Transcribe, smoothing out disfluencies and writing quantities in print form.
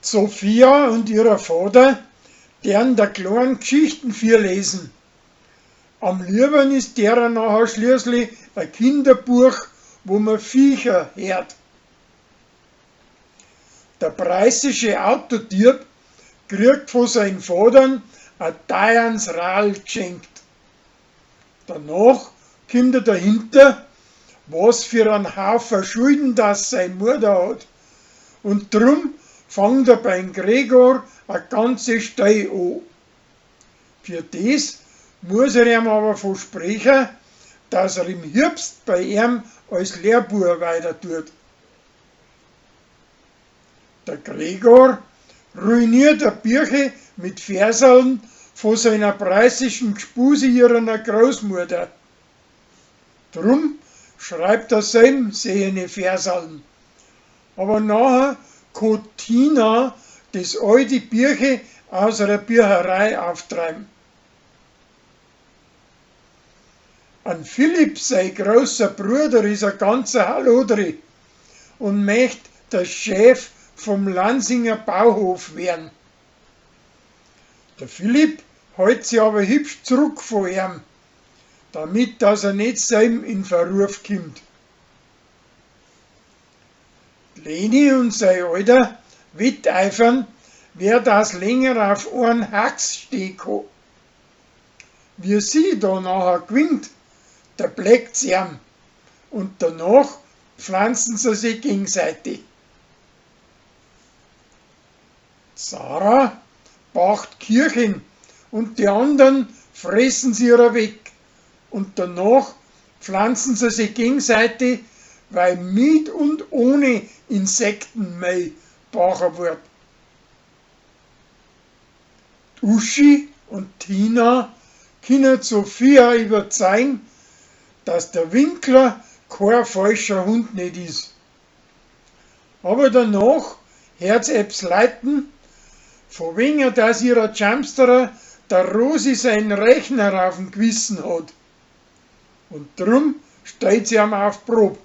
Sophia und ihrer Vater dern der Kleinen Geschichten virlesen. Am liebsten ist derer nachher schließlich ein Kinderbuch, wo man Viecher hört. Der preußische Autodieb kriegt von seinen Vatern ein teures Radl geschenkt. Danach kommt er dahinter, was für einen Haufen Schulden das seine Mutter hat. Und drum fängt er beim Gregor a ganze Stei an. Für das muss er ihm aber versprechen, dass er im Herbst bei ihm als Lehrbuhr weiter tut. Der Gregor ruiniert a Birche mit Verseln von seiner preußischen Gspusi ihrer Großmutter. Drum schreibt er selb seine Verseln. Aber nachher kann Tina das alte Birche aus einer Bücherei auftreiben. An Philipp, sein großer Bruder, ist ein ganzer Hallodri und möcht der Chef vom Lansinger Bauhof werden. Der Philipp hält sich aber hübsch zurück von ihm, damit dass er nicht selb in Verruf kommt. Leni und sein Alter wetteifern, wer das länger auf einen Hax stehen kann. Wie sie da nachher gewinnt, da bleckt's ihm und danach pflanzen sie sich gegenseitig. Sarah bacht Kirchen und die anderen fressen sie ihrer weg und danach pflanzen sie sich gegenseitig, weil mit und ohne Insektenmehl bacher wird. Uschi und Tina können Sophia überzeugen, dass der Winkler kein falscher Hund nicht ist. Aber danach hört's ebs leiten, von wegen, dass ihrer Jumpsterer der Rosi seinen Rechner auf dem Gewissen hat. Und drum stellt sie ihm auf Probe.